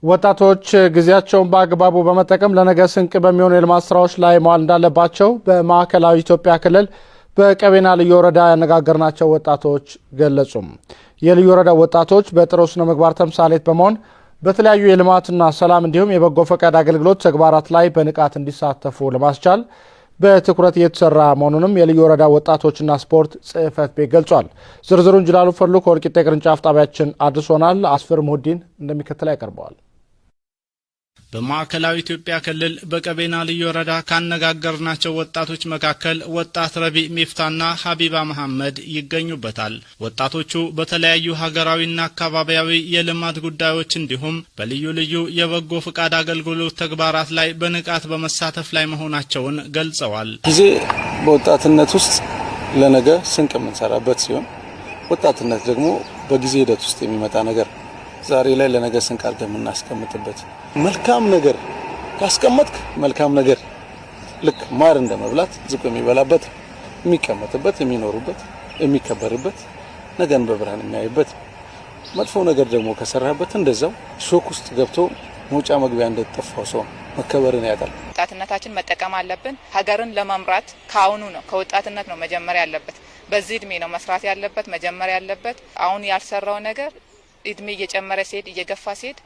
ወጣቶች ጊዜያቸውን በአግባቡ በመጠቀም ለነገ ስንቅ በሚሆኑ የልማት ስራዎች ላይ መዋል እንዳለባቸው በማዕከላዊ ኢትዮጵያ ክልል በቀቤና ልዩ ወረዳ ያነጋገርናቸው ወጣቶች ገለጹም። የልዩ ወረዳ ወጣቶች በጥሩ ስነ ምግባር ተምሳሌት በመሆን በተለያዩ የልማትና ሰላም እንዲሁም የበጎ ፈቃድ አገልግሎት ተግባራት ላይ በንቃት እንዲሳተፉ ለማስቻል በትኩረት እየተሰራ መሆኑንም የልዩ ወረዳ ወጣቶችና ስፖርት ጽሕፈት ቤት ገልጿል። ዝርዝሩን ጅላሉ ፈሉ ከወልቂጤ ቅርንጫፍ ጣቢያችን አድርሶናል። አስፍር ሙሁዲን እንደሚከተለው ያቀርበዋል። በማዕከላዊ ኢትዮጵያ ክልል በቀቤና ልዩ ወረዳ ካነጋገርናቸው ወጣቶች መካከል ወጣት ረቢ ሚፍታና ሀቢባ መሐመድ ይገኙበታል። ወጣቶቹ በተለያዩ ሀገራዊና አካባቢያዊ የልማት ጉዳዮች እንዲሁም በልዩ ልዩ የበጎ ፍቃድ አገልግሎት ተግባራት ላይ በንቃት በመሳተፍ ላይ መሆናቸውን ገልጸዋል። ጊዜ በወጣትነት ውስጥ ለነገ ስንቅ የምንሰራበት ሲሆን፣ ወጣትነት ደግሞ በጊዜ ሂደት ውስጥ የሚመጣ ነገር፣ ዛሬ ላይ ለነገ ስንቅ አድርገን የምናስቀምጥበት፣ መልካም ነገር ካስቀመጥክ መልካም ነገር ልክ ማር እንደ መብላት ዝቆ የሚበላበት፣ የሚቀመጥበት፣ የሚኖሩበት፣ የሚከበርበት፣ ነገን በብርሃን የሚያይበት፣ መጥፎ ነገር ደግሞ ከሰራበት እንደዛው ሾክ ውስጥ ገብቶ መውጫ መግቢያ እንደጠፋው ሰው መከበርን ያጣል። ወጣትነታችን መጠቀም አለብን። ሀገርን ለመምራት ከአሁኑ ነው፣ ከወጣትነት ነው መጀመር ያለበት። በዚህ እድሜ ነው መስራት ያለበት፣ መጀመር ያለበት። አሁን ያልሰራው ነገር እድሜ እየጨመረ ሲሄድ፣ እየገፋ ሲሄድ፣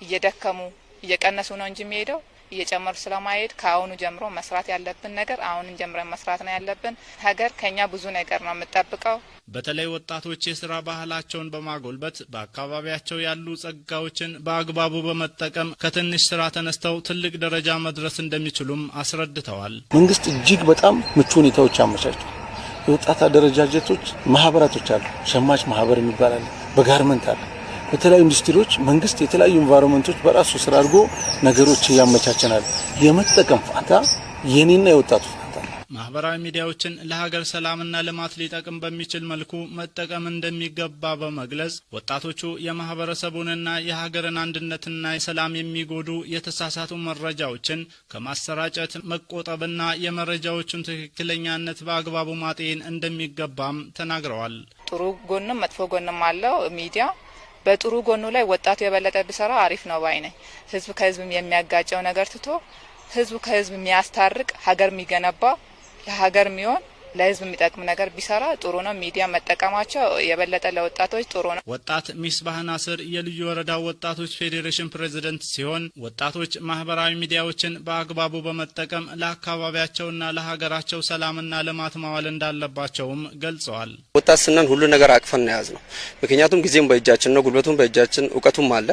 እየደከሙ እየቀነሱ ነው እንጂ የሚሄደው እየጨመሩ ስለማይሄድ ከአሁኑ ጀምሮ መስራት ያለብን ነገር አሁንን ጀምረን መስራት ነው ያለብን። ሀገር ከኛ ብዙ ነገር ነው የምጠብቀው። በተለይ ወጣቶች የስራ ባህላቸውን በማጎልበት በአካባቢያቸው ያሉ ጸጋዎችን በአግባቡ በመጠቀም ከትንሽ ስራ ተነስተው ትልቅ ደረጃ መድረስ እንደሚችሉም አስረድተዋል። መንግስት እጅግ በጣም ምቹ ሁኔታዎች አመቻችቷል። የወጣት አደረጃጀቶች ማህበራቶች አሉ። ሸማች ማህበር የሚባል አለ፣ በ garment አለ፣ በተለያዩ ኢንዱስትሪዎች መንግስት የተለያዩ environment ኦች በራሱ ስራ አድርጎ ነገሮች እያመቻቸናል። የመጠቀም ፋንታ የኔና የወጣቱ ፋንታ ነው። ማህበራዊ ሚዲያዎችን ለሀገር ሰላምና ልማት ሊጠቅም በሚችል መልኩ መጠቀም እንደሚገባ በመግለጽ ወጣቶቹ የማህበረሰቡንና የሀገርን አንድነትና ሰላም የሚጎዱ የተሳሳቱ መረጃዎችን ከማሰራጨት መቆጠብና የመረጃዎቹን ትክክለኛነት በአግባቡ ማጤን እንደሚገባም ተናግረዋል። ጥሩ ጎንም መጥፎ ጎንም አለው ሚዲያ። በጥሩ ጎኑ ላይ ወጣቱ የበለጠ ቢሰራ አሪፍ ነው ባይ ነኝ። ህዝብ ከህዝብ የሚያጋጨው ነገር ትቶ ህዝቡ ከህዝብ የሚያስታርቅ፣ ሀገር የሚገነባ፣ ለሀገር የሚሆን፣ ለህዝብ የሚጠቅም ነገር ቢሰራ ጥሩ ነው። ሚዲያ መጠቀማቸው የበለጠ ለወጣቶች ጥሩ ነው። ወጣት ሚስባህ ናስር የልዩ ወረዳው ወጣቶች ፌዴሬሽን ፕሬዝደንት ሲሆን ወጣቶች ማህበራዊ ሚዲያዎችን በአግባቡ በመጠቀም ለአካባቢያቸውና ለሀገራቸው ሰላምና ልማት ማዋል እንዳለባቸውም ገልጸዋል። ወጣት ስንሆን ሁሉ ነገር አቅፈን ነው የያዝነው። ምክንያቱም ጊዜም በእጃችን ነው፣ ጉልበቱም በእጃችን፣ እውቀቱም አለ።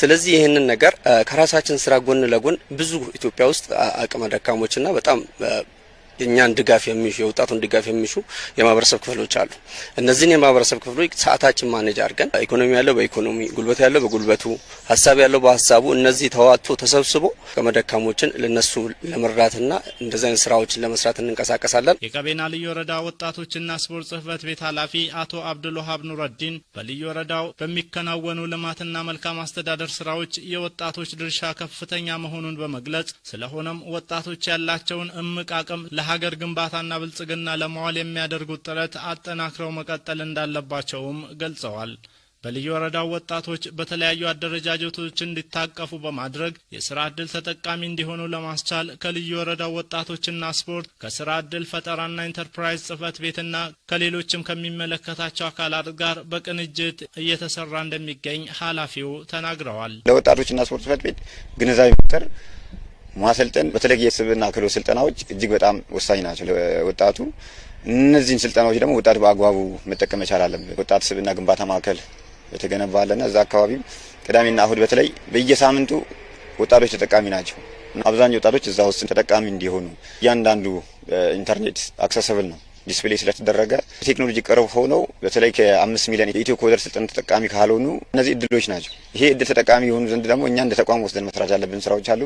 ስለዚህ ይህንን ነገር ከራሳችን ስራ ጎን ለጎን ብዙ ኢትዮጵያ ውስጥ አቅመ ደካሞችና በጣም የእኛን ድጋፍ የሚሹ፣ የወጣቱን ድጋፍ የሚሹ የማህበረሰብ ክፍሎች አሉ። እነዚህን የማህበረሰብ ክፍሎች ሰዓታችን manage አድርገን ኢኮኖሚ ያለው በኢኮኖሚ፣ ጉልበት ያለው በጉልበቱ፣ ሀሳብ ያለው በሀሳቡ፣ እነዚህ ተዋጥቶ ተሰብስቦ አቅመ ደካሞችን ለነሱ ለመርዳትና እንደዚህ አይነት ስራዎችን ለመስራት እንንቀሳቀሳለን። የቀቤና ልዩ ወረዳ ወጣቶችና ስፖርት ጽህፈት ቤት ኃላፊ አቶ አብዱልውሃብ ኑረዲን በልዩ ወረዳው በሚከናወኑ ልማትና መልካም አስተዳደር ስራዎች የወጣቶች ድርሻ ከፍተኛ መሆኑን በመግለጽ ስለሆነም ወጣቶች ያላቸውን እምቅ አቅም ለሀገር ግንባታና ብልጽግና ለማዋል የሚያደርጉት ጥረት አጠናክረው መቀጠል እንዳለባቸውም ገልጸዋል። በልዩ ወረዳው ወጣቶች በተለያዩ አደረጃጀቶች እንዲታቀፉ በማድረግ የስራ ዕድል ተጠቃሚ እንዲሆኑ ለማስቻል ከልዩ ወረዳው ወጣቶችና ስፖርት፣ ከስራ ዕድል ፈጠራና ኢንተርፕራይዝ ጽህፈት ቤትና ከሌሎችም ከሚመለከታቸው አካላት ጋር በቅንጅት እየተሰራ እንደሚገኝ ኃላፊው ተናግረዋል። ለወጣቶችና ስፖርት ጽህፈት ቤት ግንዛቤ መፍጠር፣ ማሰልጠን፣ በተለይ የስብዕና ክህሎት ስልጠናዎች እጅግ በጣም ወሳኝ ናቸው ለወጣቱ። እነዚህን ስልጠናዎች ደግሞ ወጣቱ በአግባቡ መጠቀም መቻል አለበት። ወጣት ስብዕና ግንባታ ማዕከል የተገነባ አለና እዛ አካባቢም ቅዳሜና እሁድ በተለይ በየሳምንቱ ወጣቶች ተጠቃሚ ናቸው። አብዛኛው ወጣቶች እዛ ውስጥ ተጠቃሚ እንዲሆኑ እያንዳንዱ ኢንተርኔት accessible ነው display ስለተደረገ ቴክኖሎጂ ቅርብ ሆነው በተለይ ከ5 ሚሊዮን የኢትዮ ኮደር ስልጠና ተጠቃሚ ካልሆኑ እነዚህ እድሎች ናቸው። ይሄ እድል ተጠቃሚ የሆኑ ዘንድ ደግሞ እኛ እንደ ተቋም ወስደን መስራት ያለብን ስራዎች አሉ።